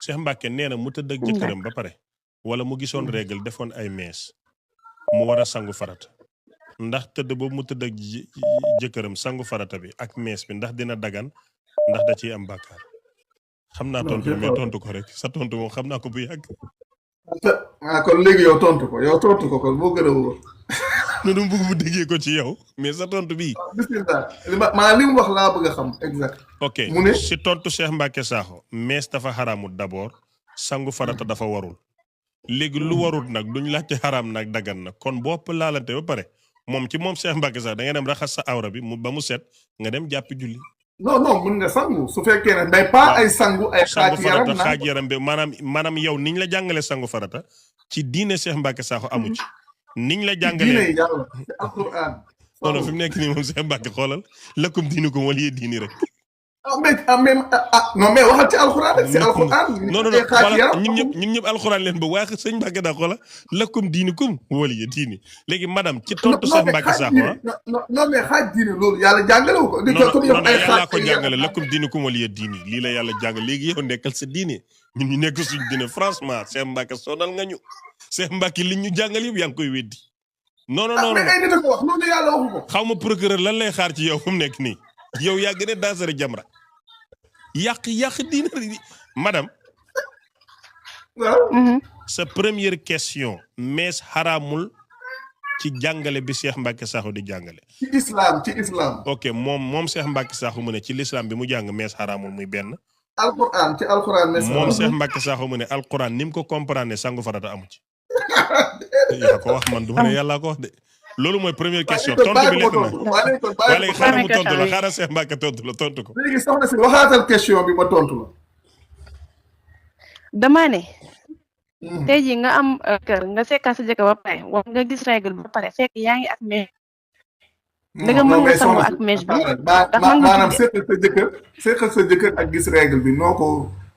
Cheikh Mbacke nee na mu tëdd ak jëkkëram ba pare wala mu gisoon règle defoon ay mees mu war a sangu farata ndax tëdd boobu mu tëdd ak jëkkëram sangu farata bi ak mees bi ndax dina dagan ndax da ciy am bàkkaar xam naa tontu mais tontu ko rek sa tontu moom xam naa ko bu yàgg. kon léegi yow tontu ko kon moo gën a wóor. nu bëgg mu déggee ko ci yow mais sa tontu bii. bismillah maa li mu wax laa bëgg a xam exact. ok mu ne si tontu Cheikh Mbacke Sakho mees dafa xaraamut d'abord sangu farata dafa warul léegi lu warul nag duñ laajte xaraam nag dagan nag kon bopp laalante ba pare moom Cheikh Mbacke Sakho da nga dem raxas sa awra bi ba mu set nga dem jàppi julli. non mun nga sangu su fekkee ne day pas ay sangu ay xaaj yaram bi maanaam yow niñ la jàngale sangu farata ci diine Cheikh Mbacke Sakho amu ci. niñ la jàngalee diine yàlla ci alquran. non fi mu nekk nii moom Cheikh Mbacke xoolal lakum diinukum waliya diini rek. non mais waxal ci alquran rek ci alquran. non ñun ñëpp alquran leen ba waaye sëñ Mbacke daa xoolal lakum diinukum waliya diini léegi madame ci tontu Cheikh Mbacke Sakho non mais xaaj diine loolu yàlla jàngale wu ko. non yàlla ko jàngale lakum diinukum waliya diini lii la yàlla jàngale léegi yow nekkal sa diine ñun ñu nekk suñu diine franchement Cheikh Mbacke sonal nga ñu. Cheikh Mbacke li ñu jàngal yëpp yaa ngi koy weddi. non mais ay nit a ko wax loolu yàlla waxu ko. xaw ma procureur lan lay xaar ci yow fu mu nekk nii yow yaa gën a dansare Jamra yàq diina madame. waaw. sa première question mees xaraamul ci jàngale bi Cheikh Mbacke Sakho di jàngale. ci islam. ok moom Cheikh Mbacke Sakho mu ne ci l'islam bi mu jàng mees xaraamul muy benn. alquran ci alquran mees moom Cheikh Mbacke Sakho mu ne alquran ni mu ko comprendre sangu farata amu ci. yaa ko wax man du ma ne yàlla ko wax de loolu mooy première question tontu bi lekk na waaye léegi xaaral mu tontu la xaaral Cheikh Mbacke tontu ko. léegi soxna si waxaatal question bi ma tontu la. dama ne. tey jii nga am kër nga sekkal sa jëkkër ba pare wala nga gis règle ba pare fekk yaa ngi ak mèche. da nga mën nga sangu ak mèche bi. maanaam sekkal sa jëkkër ak gis règle bi noo ko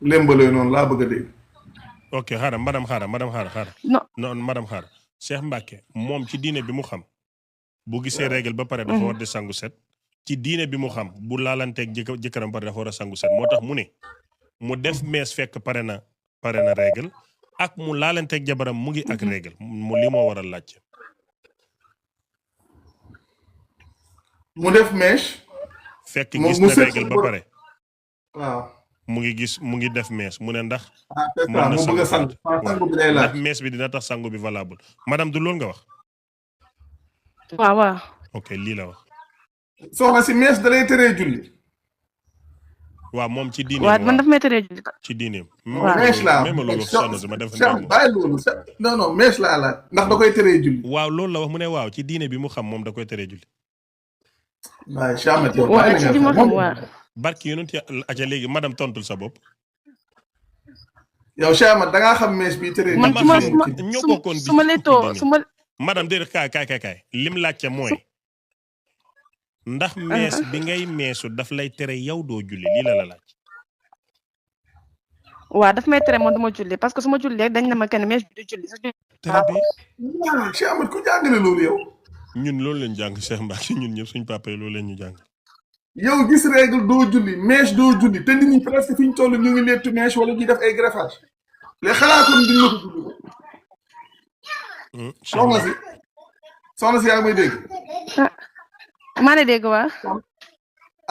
lembalee noonu laa bëgg a dégg. ok xaaral madame xaaral. non madame xaaral Cheikh Mbacke moom ci diine bi mu xam bu gisee règle ba pare dafa war di sangu set ci diine bi mu xam bu laalanteeg jëkkëram pare dafa war a sangu set moo tax mu ne mu def mees fekk pare na règle ak mu laalanteeg jabaram mu ngi ak règle mu li moo waral laajte. mu def mees. fekk gis na règle ba pare. waaw. mu ngi def mees mu ne ndax. mën na sangu bi lay laaj ndax mees bi dina tax sangu bi valable madame du loolu nga wax. waaw. ok lii la wax. soxna si mees da lay teree julli. waaw moom ci diineem. waaw man daf may teree julli. ci diineem. waaw mees laa même loolu sonn si ma def. bàyyi loolu non mees laa laaj ndax da koy teree julli. waaw loolu la wax mu ne waaw ci diine bi mu xam moom da koy teree julli. waaye Chamet yow. waaw ci li ma xam waaw. barki yonent aca léegi madame tontul sa bopp. yow Chamet da ngaa xam mees bi teree. man su ma leetoo su ma. madame déedéet kaay lim laajte mooy. ndax mees bi ngay meesu daf lay tere yow doo julli lii la laaj. waaw daf may tere man du ma julli parce que su ma julli rek dañ ne ma kenn mees bi du julli. tere bi. waaw Chamet ku jàngale loolu yow. ñun loolu lañ jàng Cheikh Mbacke ñun ñëpp suñ papa yi loolu lañ ñu jàng. yow gis règle doo julli mèche doo julli te nit ñi presque fi ñu toll ñu ngi lettu mèche wala ñuy def ay greffage les xalaatoon duñ la ko julli soxna si yaa ngi may dégg. maa ngi dégg waa.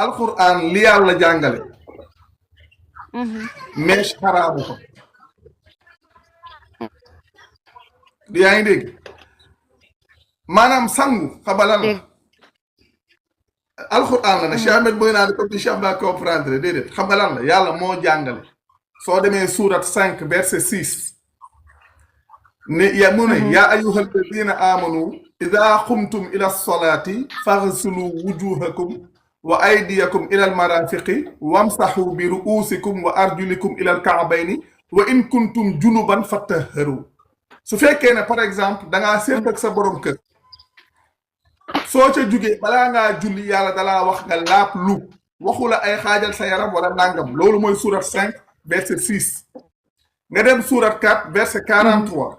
alquran li yàlla jàngale. mèche xaraamu ko. yaa ngi dégg maanaam sangu xabalal la. alxuraan la ne Cheikh Ahmed mooy naa ne comme ni Cheikh Ba comprendre déedéet xam nga lan la yàlla moo jàngale soo demee surat 5 verset 6 ne mu ne yaa ayyuhal ladina amanu ida qumtum ila solati faghsilu wujuhakum wa aydiyakum ila almarafiqi wamsahu bi ruusikum wa arjulikum ila alkaabayni wa in kuntum junuban fatahharu su fekkee ne par exemple da ngaa seet ak sa borom kër soo ca jugee balaa ngaa julli yàlla dalaa wax nga laab lu waxu la ay xaajal sa yaram wala nangam loolu mooy surat 5 verset 6 nga dem surat 4 verset 43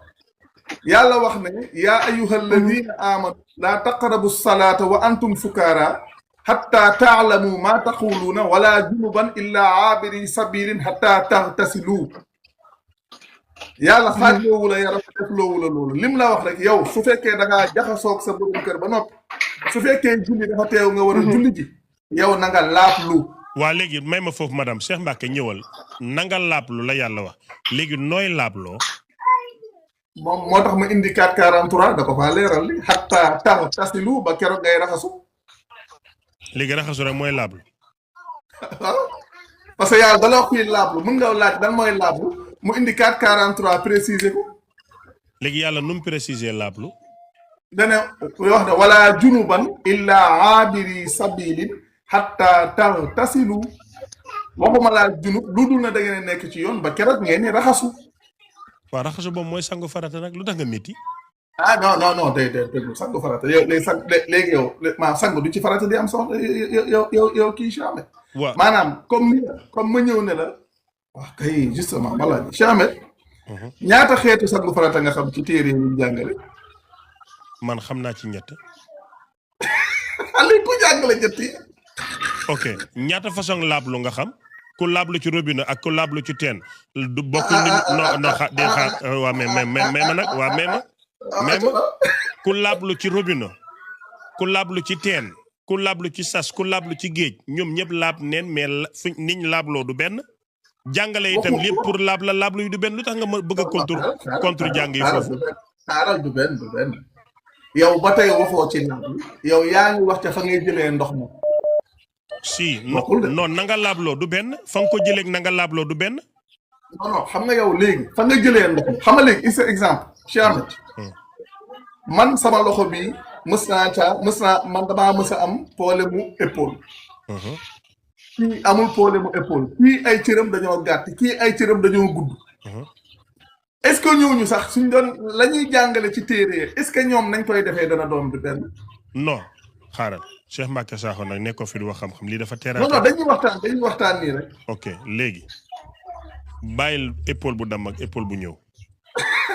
yàlla wax ne yaa ayyuha alladina amanu laa taqrabu salata wa antum sukara hatta taalamu ma taquluuna wala junuban illa aabiri sabilin hatta tagtasilu yàlla xaaj loowu la yaram def loowu la loolu lim la wax rek yow su fekkee da ngaa jaxasoog sa borom kër ba noppi su fekkee julli dafa teew nga war a julli ji yow na nga laablu. waa léegi may ma foofu madame Cheikh Mbacke ñëwal na nga laablu la yàlla wax léegi nooy laabloo. moom moo tax ma indi 443 da ko faa leeral li xatta tax tasilu ba keroog ngay raxasu. léegi raxasu rek mooy laablu. parce que yàlla da la wax fii laablu mën nga laaj dan mooy laablu mu indi 443 préciser ko. léegi yàlla nu mu préciser laablu. dane wax ne wala junuban illa abiri sabilin xatta tax tasilu waxuma laa junub lu dul na da ngeen nekk ci yoon ba keroog ngeen ni raxasu. waaw raxasu boobu mooy sangu farata nag lu tax nga métti. ah non day déglu sangu farata yow léegi yow maanaam sangu du ci farata di am soxla yow kii Chamet. waaw maanaam comme ma ñëw ne la. waaw kay justement voilà Chamet. ñaata xeetu sangu farata nga xam ci téere yi ñu jàngale. man xam naa ci ñett. Ali ku jàngale ñett yi. ok ñaata façon laablu nga xam. ku laablu ci robinet ak ku laablu ci teen. du bokkul ni non xaar waa mais ma nag waa mais ma ku laablu ci robinet ku laablu ci teen ku laablu ci sas ku laablu ci géej ñoom ñëpp laab neen mais niñ laabloo du benn. jàngale itam lépp pour laablu yi du benn lu tax nga ma bëgg a contre jàng yi foofu. xaaral du benn yow ba tey waxoo ci laablu yow yaa ngi wax ca fa ngay jëlee ndox moom. si non na nga laabloo du benn fa nga ko jëlee na nga laabloo du benn. non xam nga yow léegi fa nga jëlee ndox mi xam nga léegi exemple Chamet man sama loxo bi mës naa man damaa mës a am problème mu épaule. kii amul problème mu épaule kii ay cëram dañoo gàtt kii ay cëram dañoo gudd. est-ce que ñooñu sax suñ doon la ñuy jàngale ci téere est-ce que ñoom nañ koy defee dana doon du benn. non xaaral Cheikh Mbacke Sakho nag nekkoo fi di wax xam-xam lii dafa teel a. non dañuy waxtaan nii rek. ok léegi bàyyil épaule bu damm ak épaule bu ñëw.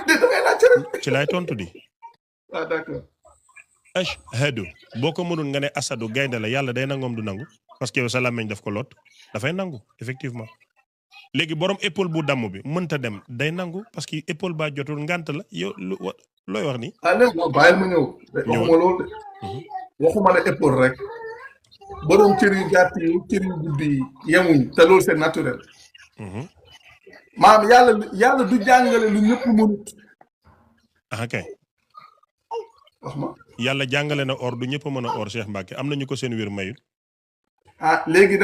dangay laaj rek. ci laay tontu di. ah d'accord. ashhadu boo ko mënul nga ne asadu gaynde la yàlla day nangoom du nangu parce que yow sa làmmiñ daf ko lot dafay nangu effectivement léegi borom épaule bu damm bi mënta dem day nangu parce que épaule baa jotul ngant la yow looy wax ni. ah léegi moom bàyyil ma ñëw. waxuma loolu de. waxuma la épaule rek. borom cër yu gàtt yi cër yu guddi yi yemuñ te loolu c'est naturel. maam yàlla du jàngale lu ñëpp mënut. ah kay. wax ma. yàlla jàngale na or du ñëpp mën a or Cheikh Mbacke am nañu ko seen wér mayut. ah léegi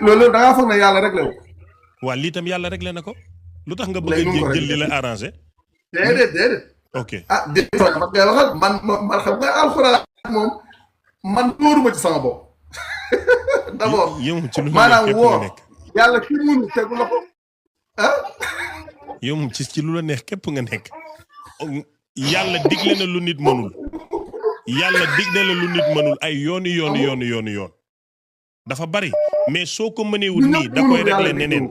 loolu da ngaa foog ne yàlla réglé wu. waa lii tam yàlla réglé na ko. lu tax nga bëgg a jël li la arrangé. déedéet. ok déedéet man ngay waxal man xam nga alxuraan moom man dóoruma ci sama bopp. d'abord maanaam woo yàlla ki mënu tegu la ko ah. yow moom ci lu la neex képp nga nekk. yàlla digle na lu nit mënul. yàlla digle na lu nit mënul ay yoon. dafa bari mais soo ko mëneewul nii da koy réglé neneen.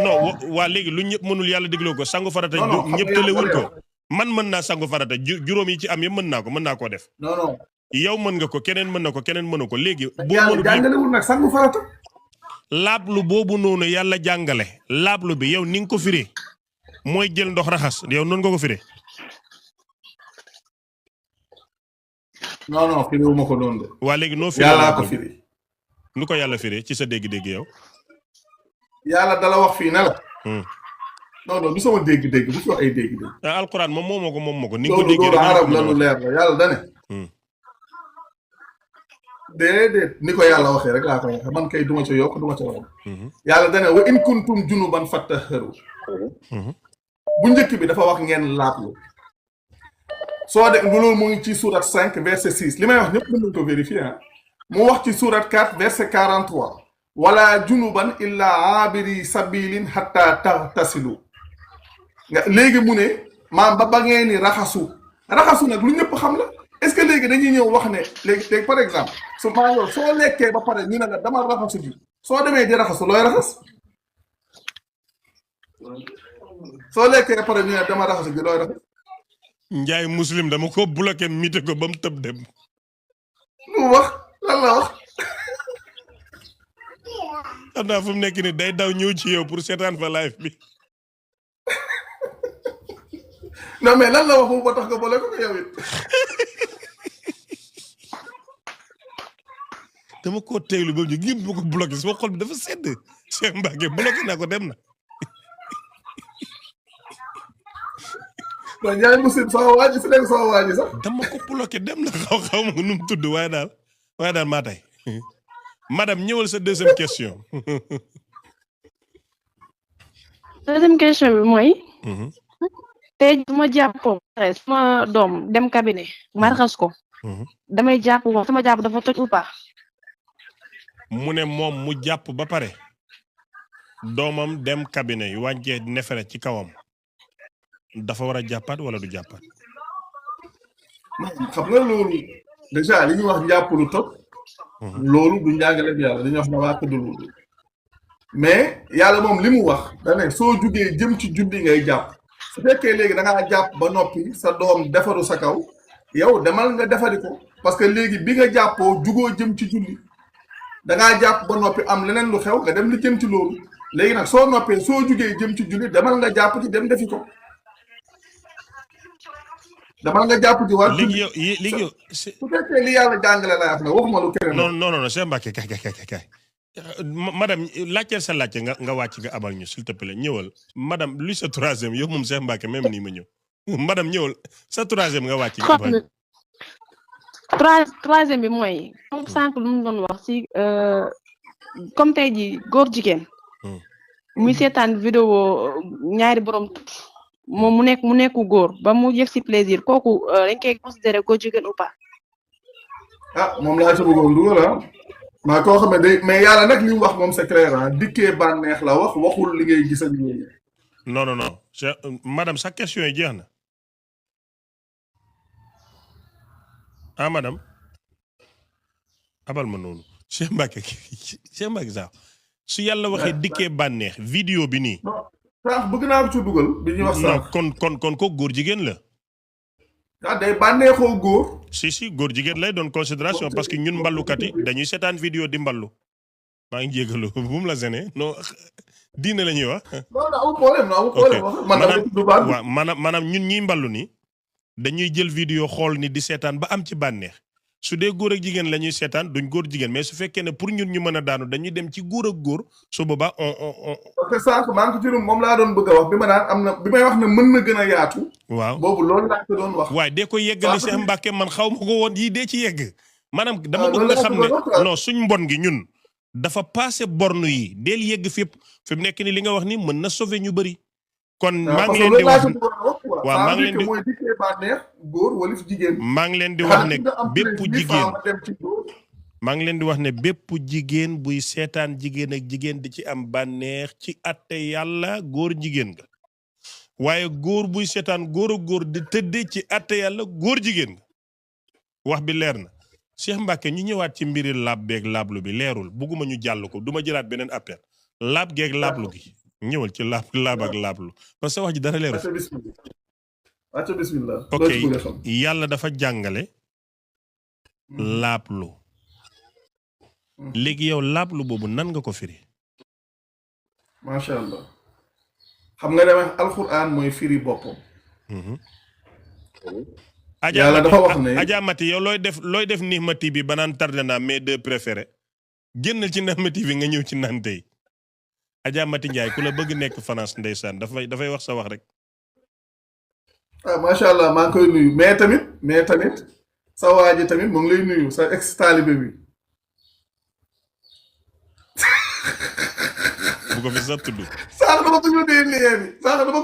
non waa léegi lu ñëpp mënul yàlla digloo ko sangu farata ñëpp tëlewul ko. man mën naa sangu farata juróom yi ci am yëpp mën naa koo def. non yow mën nga ko keneen mën na ko keneen mënu ko léegi. boo mënul jàngalewul nag sangu farata. laablu boobu noonu yàlla jàngale laablu bi yow ni nga ko firee mooy jël ndox raxas yow noonu nga ko firee. non firiwu ma ko noonu de. waa léegi noo firee yàllaa ko firi. nu ko yàlla firee ci sa dégg-dégg yow. yàlla dala wax fii ne la. non du sama dégg-dégg bu fi wax ay dégg-dégg. alquran moom moo ko ni nga ko déggee loolu arab la lu leer la yàlla dane. déedéet ni ko yàlla waxee rek laa ko waxee man kay duma ca yokk duma ca wax. yàlla dane wa in kuntum junuban fattaharu. bu njëkk bi dafa wax ngeen laablu. soo de loolu mu ngi ci surat 5 verset 6 li may wax ñëpp mën nañu ko vérifier mu wax ci surat 4 verset 43 wala junuban illa abiri sabilin hatta tagtasilu nga léegi mu ne maam ba ngeen ni raxasu nag lu ñëpp xam la est-ce que léegi dañuy ñëw wax ne léegi par exemple su maa ngi soo lekkee ba pare ñu ne la dama raxasu ji soo demee di raxasu looy raxas soo lekkee ba pare ñu ne dama raxasu ji looy raxas. Njaay muslim dama ko bloqué mité ko ba mu tëb dem. lu wax lan la wax. xam naa fu mu nekk ni day daw ñëw ci yow pour seetaan fa live bi. non mais lan la wax ba tax nga boole ko yow it. dama ko teewlu ba ñu ngeen ko bloqué sama xol bi dafa sedd Cheikh Mbacké bloqué naa ko dem na. waaw ñaari musid sama waa ji si nekk sama waa ji sax. dama ko bloqué dem na xaw ma nu mu tudd waaye daal maa tey madame ñëwal sa deuxième question. deuxième question bi mooy. tey bu ma jàppoo sama doom dem cabinet ma raxas ko. damay jàpp moom sama jàpp dafa toj ou pas. mu ne moom mu jàpp ba pare doomam dem cabinet yu wàññee nefere ci kawam dafa war a jàppaat wala du jàppaat. xam nga loolu déjà li ñuy wax njàpp lu toj. loolu du njàngale bi yàlla dañuy wax na waa këddu loolu. mais yàlla moom li mu wax da ne soo jugee jëm ci julli ngay jàpp. su fekkee léegi da ngaa jàpp ba noppi sa doom defaru sa kaw yow demal nga defari ko parce que léegi bi nga jàppoo jugoo jëm ci julli da ngaa jàpp ba noppi am leneen lu xew nga dem li jëm ci loolu léegi nag soo noppee soo jugee jëm ci julli demal nga jàpp ci dem defi ko demal nga jàpp ci war. léegi yow su fekkee li yàlla jàngale laa wax na waxuma lu keneen. non Cheikh Mbacké kay madame laajteel sa laajte nga wàcc nga abal ñu s'il te plaît ñëwal madame luy sa troisième yow moom Cheikh Mbacké même nii ma ñëw madame ñëwal sa troisième nga wàcc nga abal troisième bi mooy comme sànq lu mu doon wax ci comme tey ji góor jigéen muy seetaan vidéo ñaari borom moom mu nekku góor ba mu yëg ci plaisir kooku dañ koy considérer góor jigéen ou pas. moom laa ci bëggoon dugal maa koo xam ne day mais yàlla nag li mu wax moom c'est clair dikkee bànneex la waxul li ngay gis ak yooyu. non madame sa question yi jeex na madame abal ma noonu Cheikh Mbacké sax su yàlla waxee dikkee bànneex vidéo bi nii. sax bëgg naa ko ci dugal. bi ñuy wax sax kon ko góor jigéen la. day bànneexoo góor. si góor jigéen lay doon considération parce que ñun mballukat yi dañuy seetaan vidéo di mballu maa ngi jégalu bu mu la gêné non diine la ñuy wax. non amul problème maanaam ñun ñiy mballu ni dañuy jël vidéo xool ni di seetaan ba am ci bànneex su dee góor ak jigéen la ñuy seetaan duñ góor jigéen mais su fekkee ne pour ñun ñu mën a daanu dañuy dem ci góor ak góor su boobaa parce que sànq maa ngi ko ci moom laa doon bëgg a wax bi ma naan am na bi may wax ne mën na gën a yaatu. waaw boobu loolu laa ko doon wax. waaye dee ko yeggali Cheikh Mbacké man xaw ma ko woon yii dee ci yegg. maanaam dama bëgg nga xam ne non suñ mbon gi ñun dafa passé borne yi deel yegg fépp fi mu nekk ni li nga wax ni mën na sauver ñu bëri. kon maa ngi leen di wax waaw maa ngi leen di mooy dikkee bànneex góor wala jigéen. maa ngi leen di wax ne bépp jigéen maa ngi leen di wax ne bépp jigéen buy seetaan jigéen ak jigéen di ci am bànneex ci atte yàlla góor jigéen nga waaye góor buy seetaan góor ak góor di tëddee ci atte yàlla góor jigéen nga wax bi leer na Cheikh Mbacké ñu ñëwaat ci mbiri laab beeg laablu bi leerul bugguma ñu jàll ko duma jëlaat beneen appel laab geeg laablu gi ñëwal ci laab ak laablu parce que wax ji dara leerul. bismillah. ok yàlla dafa jàngale laablu léegi yow laablu boobu nan nga ko firi. macha allah xam nga dama alxuraan mooy firi boppam. yàlla dafa wax ne Adja Mati yow looy def Nihmati bi ba naan tardé naa mes deux préférés génnal ci Nihmati bi nga ñëw ci naan tey Adja Mati Ndiaye ku la bëgg nekk France ndeysaan dafay wax sa wax rek. macha allah maa ngi koy nuyu mais tamit sa waa ji tamit mu ngi lay nuyu sa ex taalibe bi. bu ko fi sax tudd. sax dama ko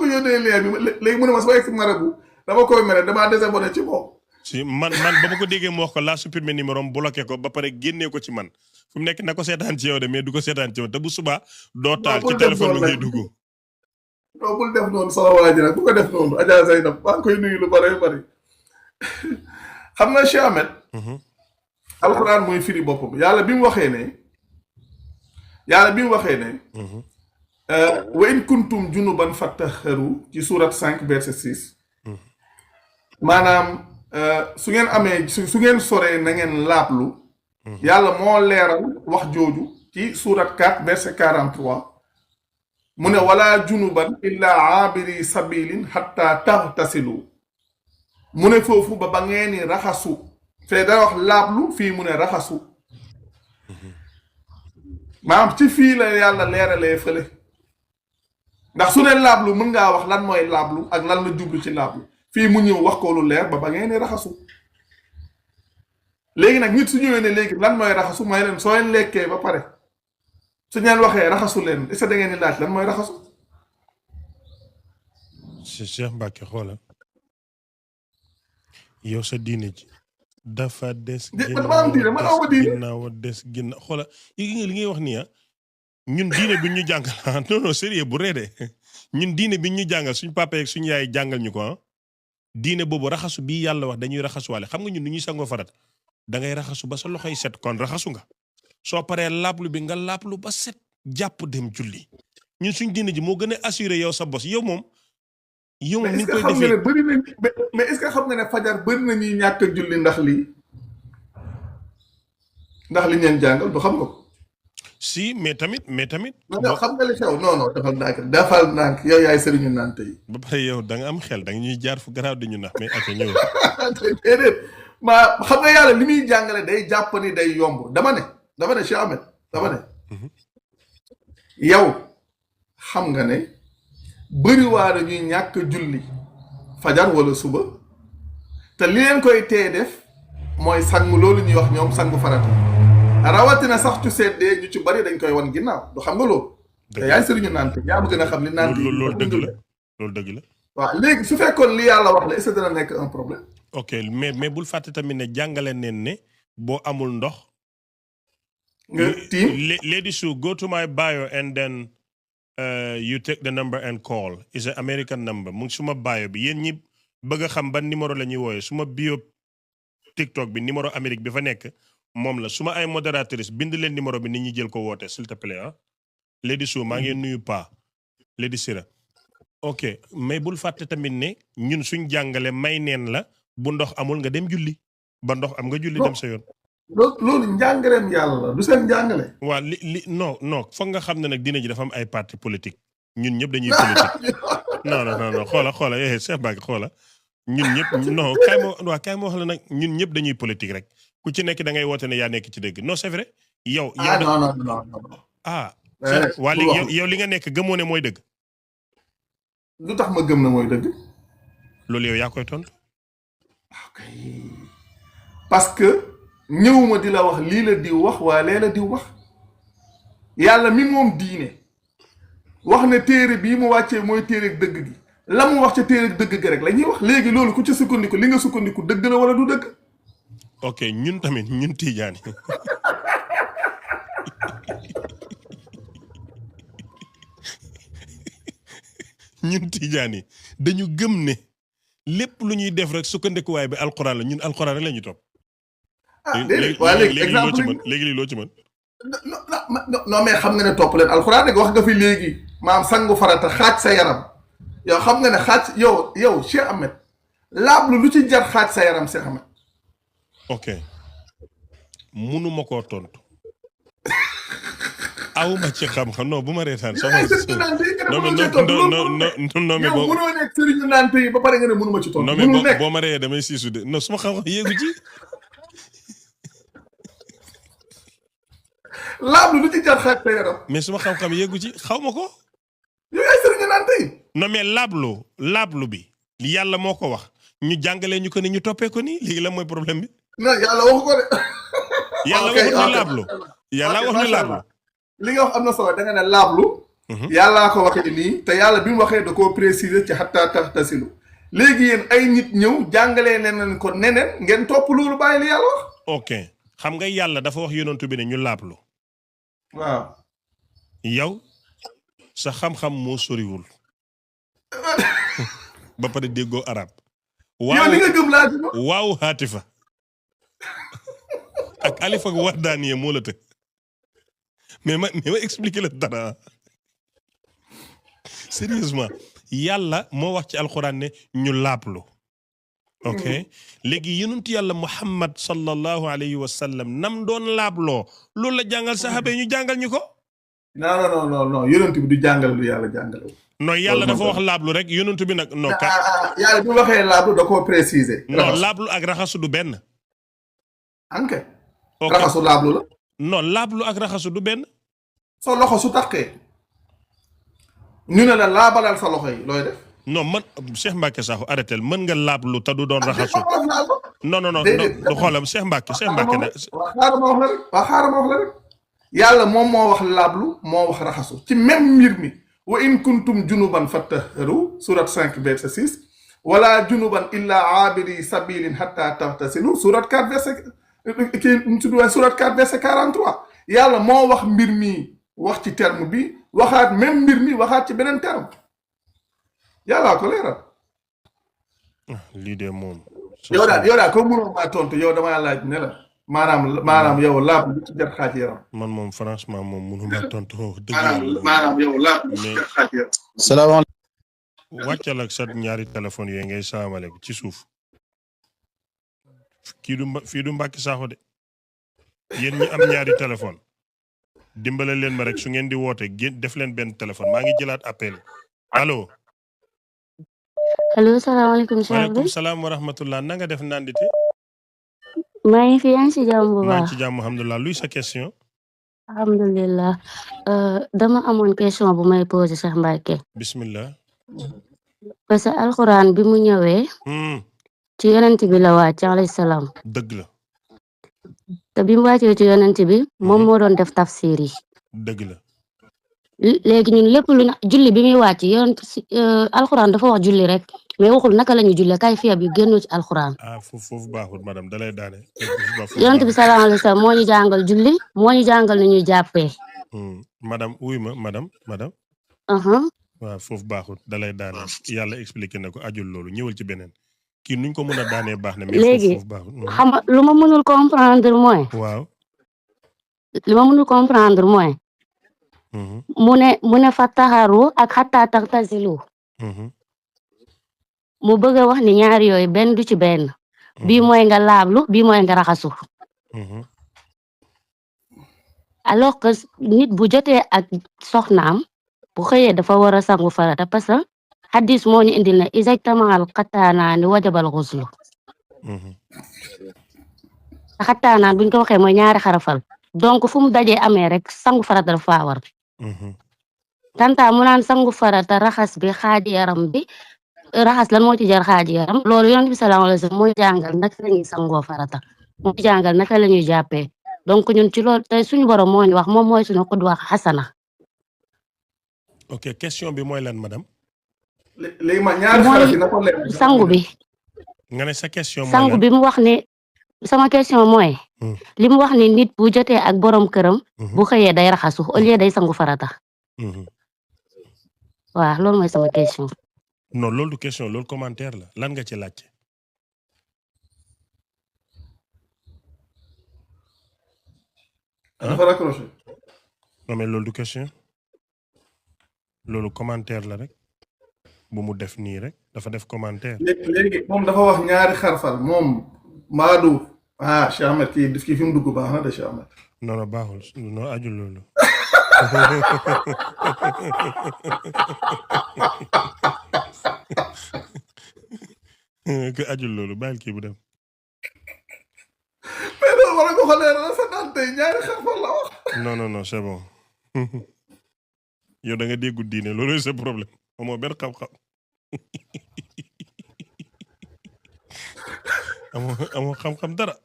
yónnee lien bi léegi mu ne ma sama ex marabu dama koy mere damaa désabonné ci moom. si man ba ma ko déggee mu wax ko laa supprimer numéro am bloqué ko ba pare génnee ko ci man fu mu nekk na ko seetaan ci yow de mais du ko seetaan ci yow te bu subaa doo taal ci téléphone bi ngay dugg. non bul def noonu sama waa ji nag bu ko def noonu Adja Zeynab maa ngi koy nuyu lu bare bari xam nga Cheikh Ahmed. alxuraan mooy firi boppam yàlla bi mu waxee ne. wa in kuntum junuban fattaharu ci surat 5 verset 6. maanaam su ngeen amee su ngeen soree na ngeen laablu. yàlla moo leeral wax jooju ci surat 4 verset 43. mu ne wala junuban illa abiri sabilin hatta taxtasilu mu ne foofu ba ngeen ni raxasu fee da wax laablu fii mu ne raxasu maanaam ci fii la yàlla leeralee fële ndax su ne laablu mën ngaa wax lan mooy laablu ak lan la jublu ci laablu fii mu ñëw wax ko lu leer ba ngeen ni raxasu léegi nag nit su ñëwee ne léegi lan mooy raxasu mooy leen soo leen lekkee ba pare su ñeen waxee raxasu leen est-ce que da ngeen di laaj lan mooy raxasu. Cheikh Mbacke xoola yow sa diine ji dafa des. ginnaaw des ginnaaw xoola li ngay wax nii ñun diine bi ñu jàngal non non sérieux bu reede ñun diine bi ñu jàngal suñ papa yeeg suñu yaay jàngal ñu ko diine boobu raxasu bii yàlla wax dañuy raxasuwaale xam nga ñun nu ñuy sangoo farat da ngay raxasu ba sa loxoy set kon raxasu nga soo paree laablu bi nga laablu ba set jàpp dem julli ñun suñ diine ji moo gën a assuré yow sa bos yow moom ni nga koy defee mais est-ce que xam nga ne fajar bëri na ñuy ñàkk a julli ndax li ñeen jàngal du xam nga ko. si mais tamit. non xam nga li xew non defal ndànk yow yaay sëriñu naan tey. ba pare yow da nga am xel da nga ñuy jaar fu garaaw di ñu nax mais ak ñëw. déedéet xam nga yàlla li muy jàngale day jàpp ni day yomb dama ne Cheikh Ahmed dama ne. yow xam nga ne bëri waa dañuy ñàkk julli fajar wala suba te li leen koy tee def mooy sangu loolu ñuy wax ñoom sangu farata. rawatina sax tu seddee ñu ci bari dañ koy wan ginnaaw du xam nga loolu. te yaay sëriñu nante yaa ma gën a xam ni nante loolu dëgg la waaw léegi su fekkoon li yàlla wax la est-ce que dana nekk un problème. ok mais bul fàtte tamit ne jàngale neen ne boo amul ndox. nga tiim lady Sue go to my bio and then you take the number and call is an American number mu ngi suma bio bi yéen ñi bëgg a xam ban numéro la ñuy wooyee suma bio TikTok bi numéro Amérique bi fa nekk. moom la su ma ay modératrice bind leen numéro bi nit ñi jël ko woote s'il te plaît Lady Sou maa ngi nuyu Pa Lady Sira ok mais bul fàtte tamit ne ñun suñ jàngale may neen la bu ndox amul nga dem julli ba ndox am nga julli dem sa yoon. loolu njàngaleem yàlla la du seen njàngale. waaw non foog nga xam ne nag dina ji dafa am ay parti politique ñun ñëpp dañuy politique non xoola Cheikh Mbacke xoola ñun ñëpp non kaay ma wax la nag ñun ñëpp dañuy politique rek. ku ci nekk da ngay woote ne yaa nekk ci dëgg non c'est vrai. yow non. waa léegi yow li nga nekk gëmoo ne mooy dëgg. lu tax ma gëm ne mooy dëgg. loolu yow yaa koy tontu. ok parce que ñëwuma di la wax lii la diw wax waa lee la diw wax yàlla mi moom diine wax ne téere bii mu wàccee mooy téere dëgg gi la mu wax ca téere dëgg gi rek la ñuy wax léegi loolu ku ci sukkandiku li nga sukkandiku dëgg la wala du dëgg. ok ñun tamit ñun tiijaani ñun tiijaani dañu gëm ne lépp lu ñuy def rek sukkandikuwaay bi alxuraan la ñun alxuraan rek la ñuy topp. léegi loo ci mën. non mais xam nga ne topp leen alxuraan rek wax nga fi léegi maam sangu farata xaaj sa yaram yow xam nga ne xaaj yow Cheikh Ahmed laablu lu ci jar xaaj sa yaram Cheikh Ahmed. ok munuma koo tontu awuma ci xam-xam non bu ma reetaan sama non mais boo mënoo nekk sëriñu nante yi ba pare nga ne mënuma ci tontu. non mais boo ma reyee damay siisu de non suma xam-xam yéegu ci. laablu lu ci jar xaaj sa yaram. mais suma xam-xam yéegu ci xaw ma ko. yow ay sëriñu nante yi. non mais laablu bi yàlla moo ko wax ñu jàngalee ñu ko ni ñu toppee ko nii léegi la mooy problème bi. non yàlla waxu ko de. yàlla waxut ne laablu. yàlla wax ne laablu. li nga wax am na solo da nga ne laablu. yàllaa ko waxee nii te yàlla bi mu waxee da koo préciser ci xataa taxtasilu léegi yéen ay nit ñëw jàngalee leen ko neneen ngeen topp loolu bàyyi li yàlla wax. ok xam nga yàlla dafa wax yonantu bi ne ñu laablu. waaw. yow sa xam-xam moo soriwul. ba pare déggoo arab. yow li nga gëm laa ci waaw haatifa ak alif ak waxdaaniye moo la të mais ma expliquer la dara sérieusement yàlla moo wax ci alxuraan ne ñu laablu ok léegi yonent yàlla Muhammad sallallahu alayhi wa sallam nam doon laabloo loolu la jàngal saxaaba yi ñu jàngal ñu ko non yonent bi du jàngale lu yàlla jàngale. non yàlla dafa wax laablu rek yonent bi nag. non yàlla bu waxee laablu da koo préciser. non laablu ak raxasu du benn. anke. raxasu laablu la. non laablu ak raxasu du benn. sa loxo su taqee. ñu ne la laabalal sa loxo yi looy def. non man Cheikh Mbacke Sakho arrêté mën nga laablu te du doon raxasu. non du xoolam Cheikh Mbacke ne. xaaral ma wax la rek. yàlla moom moo wax laablu moo wax raxasu ci même mbir mi. wa in kuntum junuban fattaharu surat 5 verset 6 wala junuban illa abiri sabilin hatta tahtasilu surat 4 verset surat 4 verset 43 yàlla moo wax mbir mi wax ci terme bi waxaat même mbir mi waxaat ci beneen terme yàllaa ko leeral. lii de moom. yow daal ko mënoo maa tontu yow dama laaj ne la maanaam yow laab lu ci jar xaaj yaram. man moom franchement moom mënu maa tontu. maanaam yow laab lu ci jar xaaj yaram. salaamaaleykum. wàccal ak sa ñaari téléphone yooyu ngay salaamaaleykum ci suuf. fii du Mbacke Sakho de. yéen ñi am ñaari téléphone dimbale leen ma rek su ngeen di woote def leen benn téléphone maa ngi jëlaat appel allo. allo salaamaaleykum. waaleykum salaam wa rahmatullah na nga def nandite. maa ngi fi yaa ngi si jàmm bu baax. maa ngi ci jàmm alhamdulilah luy sa question. alhamdulilah dama amoon question bu may posé Cheikh Mbacke. bismillah. parce que alxuraan bi mu ñëwee. ci yonent bi la wàcc alayhi salaam. dëgg la. te bi mu wàccee ci yonent bi moom moo doon def tafsir yi. dëgg la. léegi ñun lépp lu julli bi muy wàcc yonent alxuraan dafa wax julli rek mais waxul naka la ñu jullee kay fiya bi génnoo ci alxuraan. foofu baaxul madame dalay daane. yonent bi sallallahu alayhi wa sallam moo ñu jàngal julli moo ñu jàngal ni ñuy jàppee. madame wuy ma madame. waaw foofu baaxul dalay daane yàlla expliqué na ko ajul loolu ñëwal ci beneen kii nuñ ko mën a daanee baax na. mais foofu baaxul léegi xam nga lu ma mënul comprendre mooy. waaw. li ma mënul comprendre mooy. mu ne fattaharu ak xataa taxtasilu. mu bëgg a wax ni ñaari yooyu benn du ci benn. bii mooy nga laablu bii mooy nga raxasu. alors que nit bu jotee ak soxnaam bu xëyee dafa war a sangu farata parce que hadis moo ñu indil na exactement xattaanaani wajabal xuslu. xattaanaan buñ ko waxee mooy ñaari xarafal donc fu mu dajee amee rek sangu farata dafa faa war. tanta mu naan sangu farata raxas bi xaaji yaram bi raxas lan moo ci jar xaaji yaram loolu yonent bi sallallahu alayhi wasallam mooy jàngal naka la ñuy sangoo farata mooy jàngal naka la ñuy jàppee donc ñun ci loolu tey suñu borom moo ñu wax moom mooy suñu qudwa xasana. ok question bi mooy lan madame. léegi ma ñaari xaraf yi na ko leer sangu bi. nga ne sa question mooy sangu bi mu wax ne sama question mooy. li mu wax ni nit bu jotee ak borom këram. bu xëyee day raxasu au lieu day sangu farata. waaw loolu mooy sama question. non loolu du question loolu commentaire la lan nga ci laajte. dafa raccroché. non mais loolu du question loolu commentaire la rek bu mu def nii rek dafa def commentaire. léegi moom dafa wax ñaari xarfal moom Madou Cheikh Ahmed kii fi mu dugg baax na de Cheikh Ahmed. non baaxul non ajul loolu. que ajul loolu bàyyil kii bu dem. mais loolu war a ko xoolee la sa naan tey ñaari xarfal la wax. non c'est bon yow da nga déggu diine loolu c'est problème amoo benn xam-xam amoo xam-xam dara.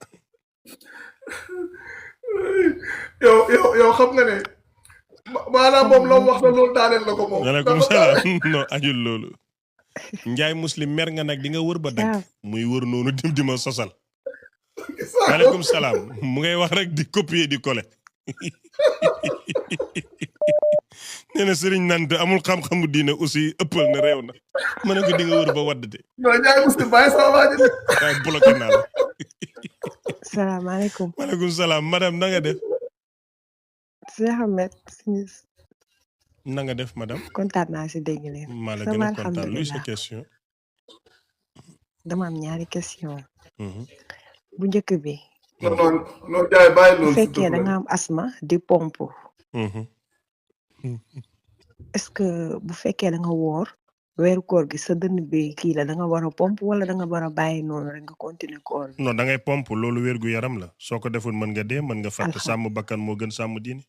yow xam nga ne maanaam moom la wax na loolu daaneel na ko moom. waaleykum salaam non ajul loolu. Njaay Muslim mer nga nag di nga wër ba dagg. muy wër noonu di ma sosal. waaleykum salaam mu ngay wax rek di copier di coller. nee na sëriñ nante amul xam-xamu diine aussi ëppal na réew na ma ne ko di nga wër ba waddate. non Njaay Muslim bàyyi sama waa ji. waaye bloqué naa la. salaamaaleykum. waaleykum salaam madame na nga def. Cheikh Ahmed. na nga def madame. kontaan naa si dégg leen. maa la gën a kontaan luy sa question. dama am ñaari question. bu njëkk bi. non jaay bàyyi loolu. bu fekkee da nga am asma di pompe. est-ce que bu fekkee da nga woor weeru koor gi sa dënn bi kii la da nga war a pompe wala da nga war a bàyyi noonu rek nga continuer koor bi. non da ngay pompe loolu wér gu yaram la soo ko deful mën nga dee mën nga fàtt sàmm bakkan moo gën sàmm diine.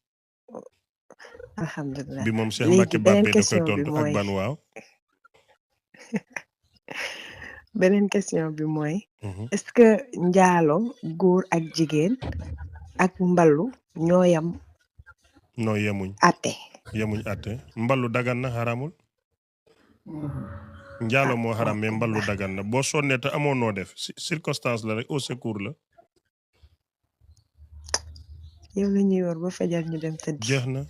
alhamdulilah bi moom Cheikh Mbacke Babé da koy tontu ak ban waaw. beneen question bi mooy. est-ce que njaalo góor ak jigéen ak mballu ñoo yam. non yemuñ. yemuñ atte mballu dagan na xaramul. njaalo moo xaram mais mballu dagan na boo sonnee te amoo noo def circonstance la rek au secours la. yow la ñuy wër ba fajar ñu dem tëdd. jeex na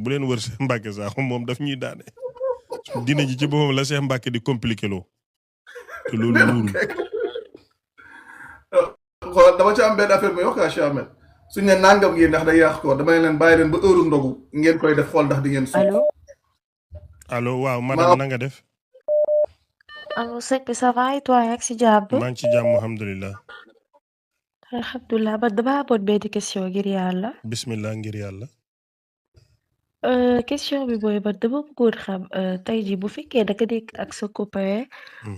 bu leen wër Cheikh Mbacke sax moom daf ñuy daane. dina ji ci boppam la Cheikh Mbacke di compliqué loo. te loolu wóorul. xool dama ci am benn affaire bu yokk Cheikh Ahmed suñ ne nangam ngeen ndax day yàq ko dama leen bàyyi leen ba heure ndogu ngeen koy def xool ndax di ngeen. allo waaw madame na nga def. allo sëñ bi ça va et toi yaa ngi si jàmm. maa ngi ci jàmm alhamdulilah. alhamdulilah ba dama amoon benn question ngir yàlla. bismillah ngir yàlla. question bi mooy man dama bëggoon xam tey jii bu fekkee da nga nekk ak sa copain.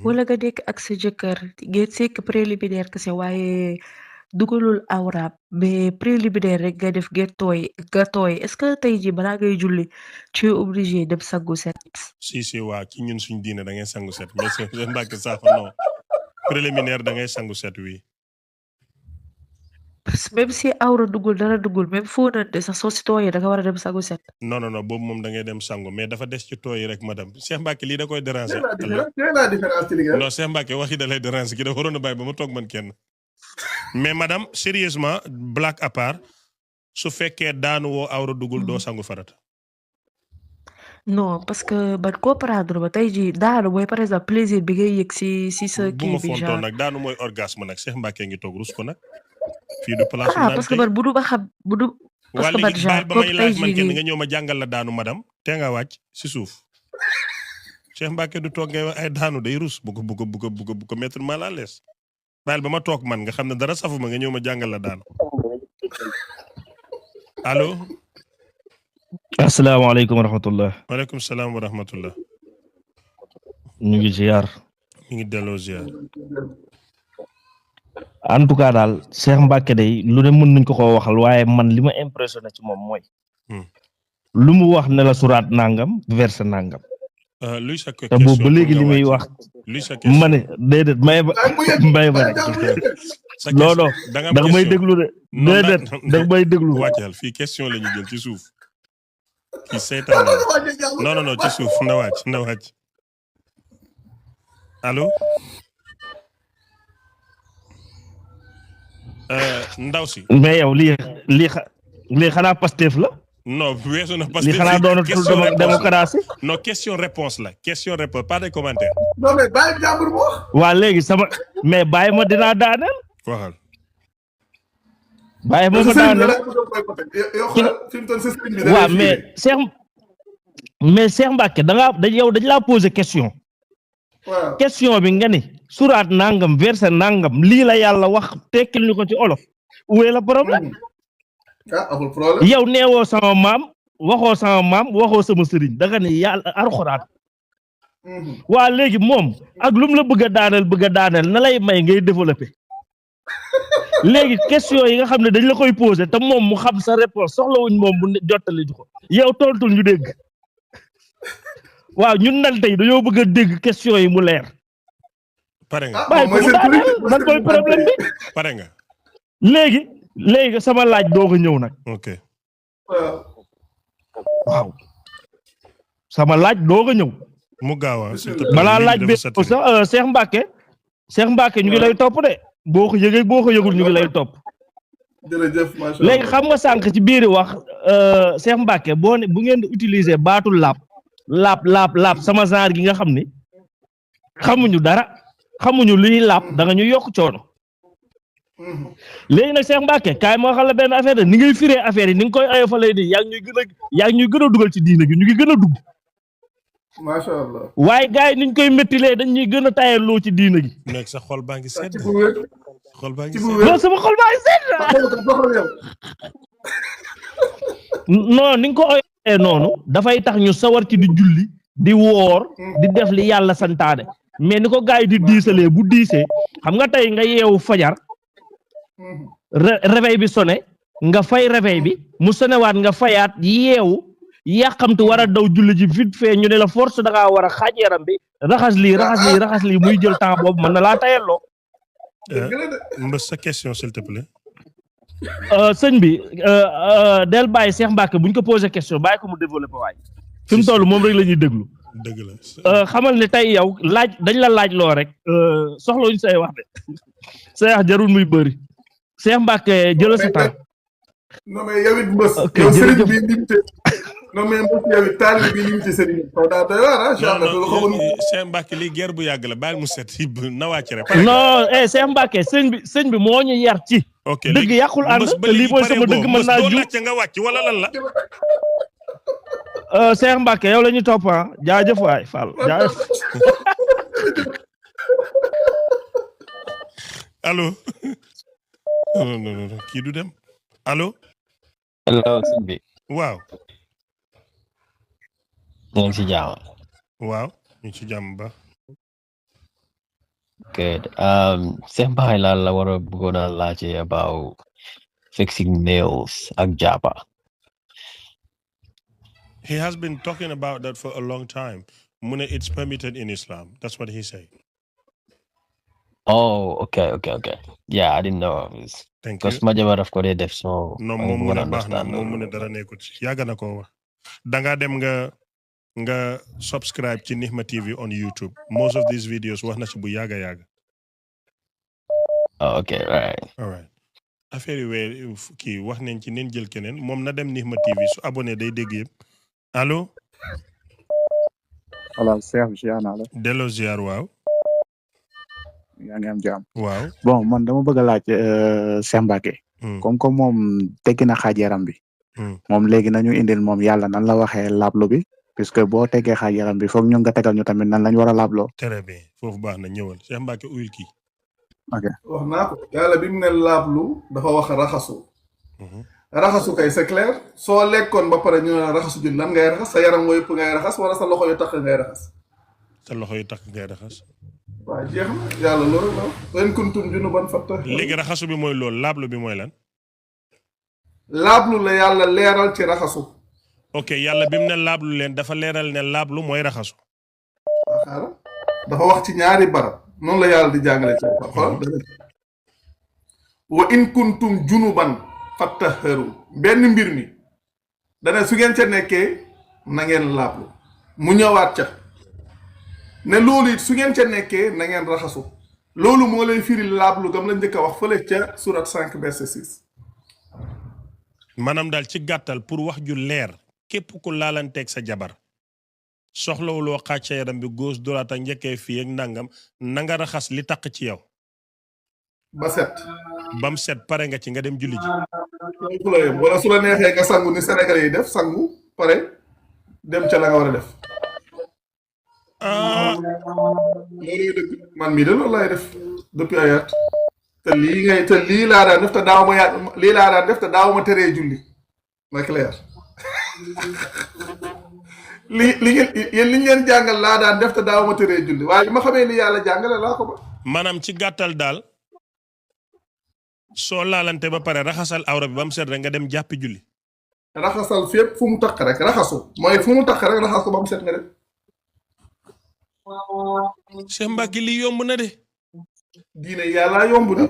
wala nga nekk ak sa jëkkër ngeen sekk préliminaire kese waaye dugalul awraam mais préliminaire rek nga def nga tooy est-ce que tey jii balaa ngay julli tu es obligé dem sangu set. si waa ci ñun suñ diine da ngay sangu set mais seen Mbàkke sax non préliminaire da ngay sangu set oui. même si awra duggul dara duggul même fóonante sax soo si tooyee da nga war a dem sangu set. non boobu moom da ngay dem sangu mais dafa des ci tooyi rek madame Cheikh Mbacke lii da koy déranger. la différence ci liggéey. non Cheikh Mbacke wax yi da lay déranger ki dafa waroon a bàyyi ba ma toog man kenn. mais madame sérieusement blague à part su fekkee daanu woo awra duggul doo sangu farata. non parce que man comprendre ba tey jii daanu mooy par exemple plaisir bi ngay yëg si sa kii bi. bu ma fontoon nag daanu mooy orgasme nag Cheikh Mbacke ngi toog rus ko nag. fii du place parce que man bu du ba xam bu du. parce que man genre ba may laaj man kenn nga ñëw ma jàngal la daanu madame te nga wàcc si suuf Cheikh Mbacke du toog ngay wax ay daanu day rus bu ko mettre mal à l'aise bàyyil ba ma toog man nga xam ne dara safu ma nga ñëw ma jàngal la daanu allo. asalaamaaleykum wa rahmatullah. waaleykum salaam wa rahmatullah. ñu ngi ziar. ñu ngi delloo ziar. en tout cas daal Cheikh Mbacke day lu ne mën nañ ko waxal waaye man li ma impressionné ci moom mooy. lu mu wax ne la suraat nangam verset nangam. luy sa te boobu ba léegi li muy wax. ma ne déedéet may ba non non da nga may déglu de déedéet da nga may déglu. wàccal fii question la ñu jël ci suuf. kii seytaan non ci suuf na wàcc allo. ndaw si. mais yow lii xanaa Pastef la. non weesu na Pastef lii xanaa doonatul démocratie. non question réponse la question réponse pas de commentaire. non mais bàyyi jàmbur mu wax. waa léegi mais bàyyi ma dinaa daaneel. waxal. bàyyi ma daaneel. waaw mais Cheikh Mbacke yow dañ laa poser question. question bi nga ni suraat nangam verset nangam lii la yàlla wax tekkil ñu ko ci olof où est le problème. amul problème. yow neewoo sama maam waxoo sama sëriñ da nga ni yàlla alxuraan. waa léegi moom ak lu mu la bëgg a daaneel na lay may ngay développer. léegi question yi nga xam ne dañ la koy poser te moom mu xam sa réponse soxlawuñ moom bu jottali ko yow tontul ñu dégg. waaw ñun nag tey dañoo bëgg a dégg question yi mu leer. pare nga bàyyi ko mu daaneel man koy problème bi. pare nga. léegi sama laaj doo ko ñëw nag. ok. waaw. sama laaj doo ko ñëw. mu gaaw a balaa laaj bi sax Cheikh Mbacke ñu ngi lay topp de boo ko yëgee boo ko yëgul ñu ngi lay topp. jërëjëf macha Allah. léegi xam nga sànq ci biir wax Cheikh Mbacke bu ngeen di utiliser baatul laap sama genre gi nga xam ni xamuñu dara xamuñu luy laap da nga ñu yokk coono. léegi nag Cheikh Mbacke kaay moo xam la benn affaire de ni ngay firee affaire yi ni nga koy ayofalee nii yaa ngi ñuy gën a dugal ci diina gi ñu ngi gën a dugg. macha Allah. waaye gars yi niñ koy méttilee dañ ñuy gën a tayaloo ci diina gi. nekk sa xol baa ngi sedd. non sama xol baa ngi sedd. non ni nga ko e noonu dafay tax ñu sawar ci di julli di woor di def li yàlla santaane mais ni ko gars yi di diisalee bu diisee xam nga tey nga yeewu fajar réveil bi sonné nga fay réveil bi mu sonewaat nga fayaat yeewu yàqamtu war a daw julli ji vite fait ñu ne la force da ngaa war a xaaj yaram bi raxas lii muy jël temps boobu mën na laa tayalloo. Mbës sa question s'il te plaît. sëñ bi del bàyyi Cheikh Mbacke buñ ko posé question bàyyi ko mu développé waay fi mu toll moom rek la ñuy déglu. dëgg la xamal ne tey yow dañ la laaj loo rek soxlawuñ say wax de say wax jarul muy bëri Cheikh Mbacke jëlal sa temps. non mais yow it Mbës. yow sëriñ bi limité non mais Mbës yow it taalibe bi limité sëriñ bi. xaw daa doy waar Cheikh Mbacke lii guerre bu yàgg la bàyyi mu set na wàcc rek. non Cheikh Mbacke sëñ bi moo ñu yar ci. ok dëgg yàqul ànd te lii mooy sama dëgg mën naa ju nga wàcc wala lan la. Cheikh Mbacke yow la ñu topp jaajëf waay Fall jaajëf. allo. non kii du dem allo. hello sëñ bi. waaw. ñu ngi ci jàmm. waaw ñu ci jàmm ba. Good. Cheikh Mbacke la war a bëggoon a laajte about fixing nails ak jàppa. He has been talking about that for a long time. Mu ne it's permitted in Islam. That's what he said. Oh, okay. Yeah, I didn't know. Thank you. Because ma jabar daf ko dee def so. No, moom mu ne baax na moom mu ne dara nekkul ci yàgg na ko wax. Danga dem nga subscribe ci Nihma TV on YouTube. Most of these videos wax na ci bu yàgg. Oh, okay, right. All right. Affaire yi weer kii wax nañ ci neen jël keneen moom na dem Nihma TV su abonné day dégg yëpp. allo. voilà Cheikh ziar naa la. delloo ziar waaw. yaa ngi am jàmm. waaw. bon man dama bëgg a laaj Cheikh Mbacke. comme moom teggi na xaaj yaram bi. moom léegi nañu indil moom yàlla nan la waxee laablu bi. puisque boo teggee xaaj yaram bi foog ñu nga tegal ñu tamit nan lañ war a laabloo. très bien foofu baax na ñëwal Cheikh Mbacke uyul kii. ok wax naa ko yàlla bi mu ne laablu dafa wax raxasu. raxasu kay c'est clair soo lekkoon ba pare ñu ne raxasu jun lan ngay raxas sa yaram yëpp ngay raxas wala sa loxo yu takk ngay raxas. sa loxo yu takk ngay raxas. waaw jeex na yàlla loolu la wa in kuntum junuban fattahharu. léegi raxasu bi mooy loolu laablu bi mooy lan. laablu la yàlla leeral ci raxasu. ok yàlla bi mu ne laablu leen dafa leeral ne laablu mooy raxasu. waaw dafa wax ci ñaari barab noonu la yàlla di jàngale ci xool wa in kuntum junuban fattahharu benn mbir mi dana su ngeen ca nekkee na ngeen laablu mu ñëwaat ca ne loolu it su ngeen ca nekkee na ngeen raxasu loolu moo lay firi laablu gam la njëkk a wax fële ca surat 5 verset 6. maanaam daal ci gàttal pour wax ju leer képp ku laalanteeg sa jabar soxlawuloo xaaj sa yaram bi gauche droite ak njëkkee fii ak nangam na nga raxas li taq ci yow. ba set. bam set pare nga ci nga dem julli ji. wala su la neexee nga sangu ni Sénégalais yi def sangu pare dem ca la nga war a def. loolu dëgg man mii de loolu laay def depuis ay at te lii laa daan def te daaw ma teree julli ma clair li ngeen jàngal laa daan def te daaw ma teree julli waaye ma xamee li yàlla jàngale laa ko ba. maanaam ci gàttal daal soo laalante ba pare raxasal awra bi ba mu set rek nga dem jàppi julli. raxasal fépp fu mu takk rek raxasu mooy fu mu takk rek raxas ko ba mu set nga dem. Cheikh Mbacke li yomb na de. diine yàlla yomb de.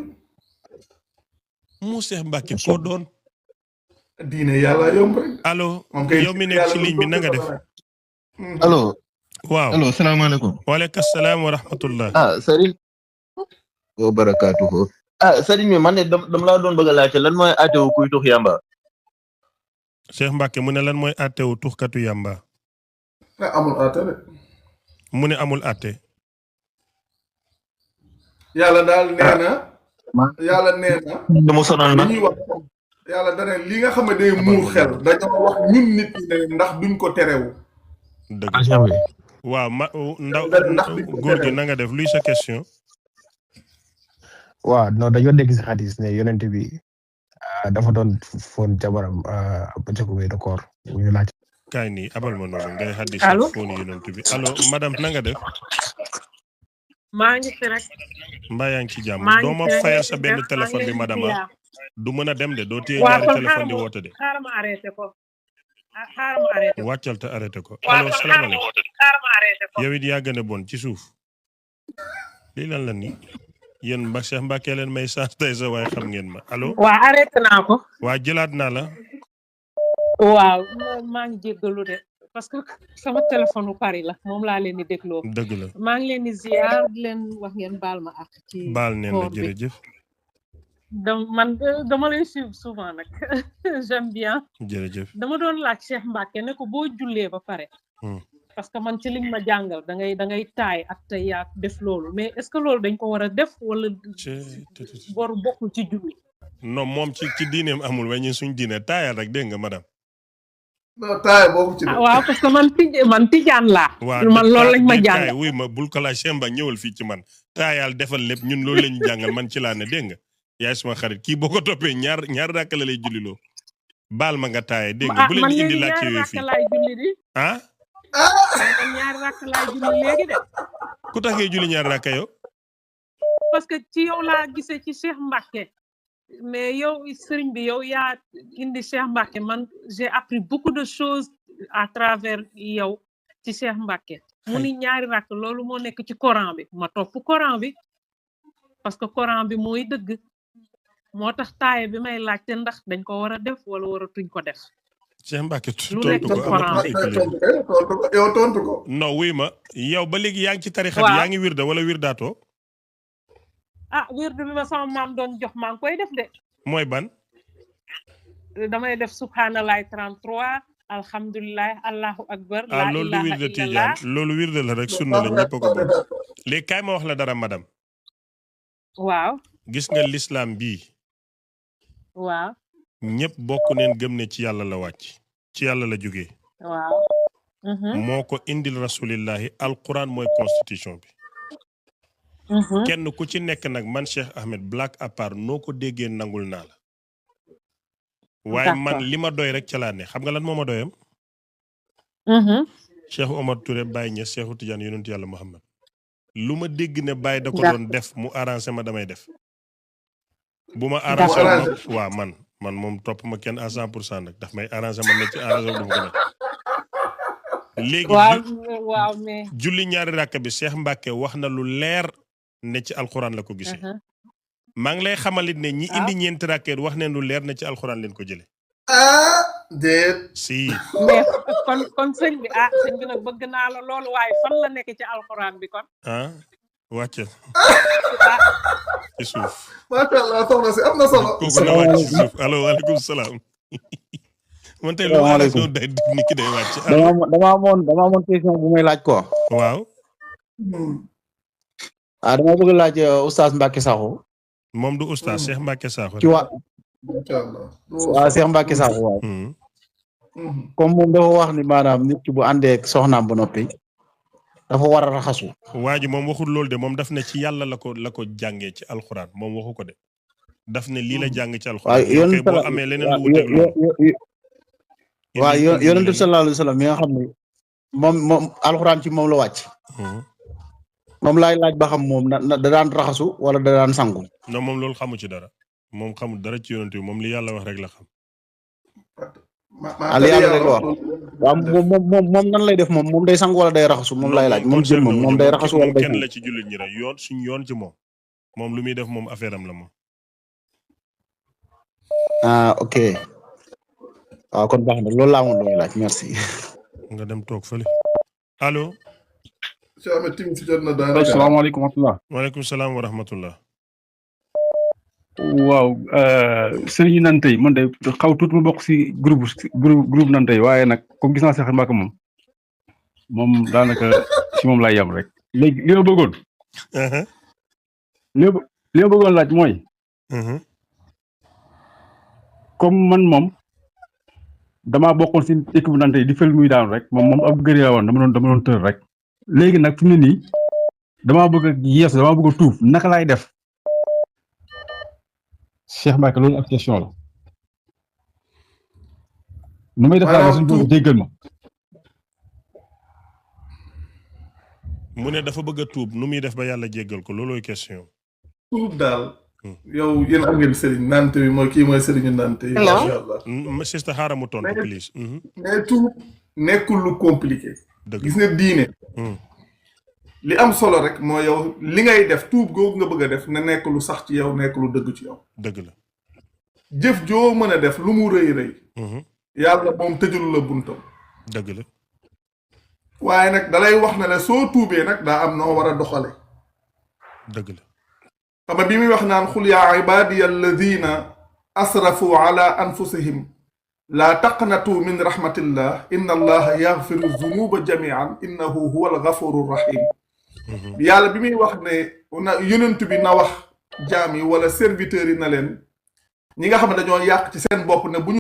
mu Cheikh Mbacke koo doon. diine yàlla yomb rek. allo yow mi nekk ci ligne bi na nga def. allo. waaw allo salaamaaleykum. waaleykum salaam wa rahmatullah. Serigne. wa barakaatuhu. Serigne mi man de dama laa doon bëgg a laajte lan mooy àttewu kuy tux yamba. Cheikh Mbacke mu ne lan mooy àttewu tuxkatu yamba. amul àtte de. mu ne amul àtte. yàlla daal nee na. yàlla nee na. dama sonal na. yàlla dana li nga xam ne day muur xel dañoo wax ñun nit ñi ne ndax duñ ko terewu. dëgg waaw ndaw góor gi na nga def luy sa question. waaw non dañoo dégg si xadis ne yonent bi dafa doon foon jabaram ba ca weeru koor ñu laaj. kaay nii abal ma noonu ngay xaddi allo sa fóoni yonent bi allo madame na nga def maa ngi fi rek mbaa yaa ngi ci jàmm maa ngi doo ma fi rek fayal sa maa benn ngi téléphone bi leen di madame ziar du mën a dem de doo téye waa ñaari kon téléphone di woote de xaaral ma arrêté ko xaaral ma arrêté ko wàccal te arrêté ko waa allo kon xaaral salaamaaleykum ma arrêté ko yow it yaa gën a bon ci suuf lii lan la nii yéen mbak Cheikh Mbacke leen may sant tey sa waaye xam ngeen ma allo waa arrêté naa ko waa jëlaat naa la waaw maa ngi jéggalu de parce que sama téléphone u Paris la moom laa leen di dégloo dëgg la maa ngi leen di ziar di leen wax ngeen baal ma ak ci baal neen la koor bi jërëjëf man dama lay suivre souvent nag j'aime bien jërëjëf dama doon laaj Cheikh Mbacke ne ko boo jullee ba pare parce que man ci liñ ma jàngal da ngay taay ak tey yaa def loolu mais est-ce que loolu dañ ko war a def wala boru bokkul ci julli non moom ci diineem amul waaye ñun suñ diine taayal rek dégg nga madame non taay boobu ci waaw parce que man tijaan laa man loolu lañ ma jàngal wuy ma bul ko laaj Semba ñëwal fii ci man taayal defal lépp ñun loolu lañu jàngal man ci laa ne dégg nga yaay suma xarit kii boo ko toppee ñaar rakk la lay julliloo baal ma nga taaye dégg nga bu leen di indi laaj ci yooyu fii ah man ñaari rakk laay julli léegi de ku tax ngay julli ñaari rakk yow parce que ci yow laa gisee ci Cheikh Mbacke mais yow sëriñ bi yow yaa indi Cheikh Mbacke man j'ai appris beaucoup de choses à travers yow ci Cheikh Mbacke mu ni ñaari rakk loolu moo nekk ci Coran bi ma topp Coran bi parce que Coran bi mooy dëgg moo tax taaye bi may laajte ndax dañ ko war a def wala waratuñ ko def Cheikh Mbacke lu nekk ci Coran bi yow tontu ko non wuy ma yow ba léegi yaa ngi ci tarixa bi yaa ngi wirda wala wirdaatoo ah wirdu bi ma sama maam doon jox maa ngi koy def de mooy ban damay def subhanallah 33 alhamdulilah allahu akbar la loolu ilaha wirda illallah tijaan loolu wirda la rek sunna la ñëpp ko bokk léegi kaay ma wax la dara madame waaw gis nga l'islam bii waaw ñëpp bokk neen gëm ne ci yàlla la wàcc ci yàlla la jógee waaw moo ko indil rasulillahi alquran mooy constitution bi kenn ku ci nekk nag man Cheikh Ahmed Black à part noo ko déggee nangul naa la waaye man li ma doy rek ca laa ne xam nga lan moo ma doyam Cheikh Omar Touré Baye Niass Cheikhu Tidiane yonent yàlla Muhammad lu ma dégg ne Baye da ko doon def mu arrangé ma damay def bu ma arrangé waaw man moom topp ma kenn à 100% nag daf may arrangé man ne ci arrangé du ma ko def léegi waaw mais julli ñaari rakk bi Cheikh Mbacke wax na lu leer ne ci alxuraan la ko gisee maa ngi lay xamalit ne ñi indi ñeenti rakkeet wax ne lu leer ne ci alxuraan leen ko jële déet si mais kon sëñ bi sëñ bi nag bëgg naa la loolu waaye fan la nekk ci alxuraan bi kon wàcce ci suuf macha allah soxna si am na solo kooku na wàcc ci suuf allo waaleykum salaam man tey lu ala doon day ni ki day wàcc dama amoon question bu may laaj ko waaw dama bëgg laaj oustaz Mbacke Sakho moom du oustaz Cheikh Mbacke Sakho ci waaw Cheikh Mbacke Sakho waaw comme moom dafa wax ni maanaam nit ki bu àndee ak soxnaam ba noppi dafa war a raxasu waa ji moom waxul loolu de moom daf ne ci yàlla la ko jàngee ci alxuraan moom waxu ko de daf ne lii la jàng ci alxuraan ok boo amee leneen lu wuteeg loolu waaw yonent bi sallallahu alayhi wa sallam mi nga xam ne moom alxuraan ci moom la wàcc moom laay laaj ba xam moom da daan raxasu wala da daan sangu non moom loolu xamu ci dara moom xamul dara ci yonent bi moom li yàlla wax rek la xam li yàlla rek la wax waaw moom nan lay def moom day sangu wala day raxasu moom laay laaj moom jël moom day raxasu wala day kenn la ci jullit ñi rek suñ yoon ci moom lu muy def moom affaire am la moom ok waaw kon baax na loolu laa amoon doon laaj merci nga dem toog fële allo asalaamaaleykum wa rahmatulah. waaleykum salaam wa rahmatullah. waaw sëriñ Nante yi man de xaw tuuti ma bokk si groupe Nante yi waaye nag comme gis naa Cheikh Mbacke moom daanaka si moom laay yam rek. léegi li ma bëggoon. li ma bëggoon laaj mooy. comme man moom damaa bokkoon si équipe Nante yi di fël muy daanu rek moom ab gëri la woon dama doon tër rek. léegi nag fi mu ne nii damaa bëgg a yeesu damaa bëgg a tuuf naka laay def Cheikh Mbacke loolu ak question la nu may def daal suñu borom jéggal ma mu ne dafa bëgg a tuub nu muy def ba yàlla jéggal ko loolooy question. tuub daal. yow yéen am ngeen sëriñ nante bi mooy kii mooy sëriñu nante yi. macha allah sista xaaral mu tontu please. mais tuub nekkul lu compliqué. gis nga diine. li am solo rek mooy yow li ngay def tuub googu nga bëgg a def na nekk lu sax ci yow nekk lu dëgg ci yow. dëgg la. jëf joo mën a def lu mu rëy rëy. yàlla moom tëjalu la buntam. dëgg la. waaye nag dalay wax ne la soo tuubee nag daa am noo war a doxale. dëgg la. xam nga bi muy wax naan xul yaa ibaadiya alladina asrafu ala anfusihim laa taqnatu min rahmatillah inna allaha yaxfiru zunuba jamian innahu huwa algafuru rahim. yàlla bi muy wax ne na yonent bi na wax jaam yi wala serviteurs yi na leen ñi nga xam ne dañoo yàq ci seen bopp ne bu ñu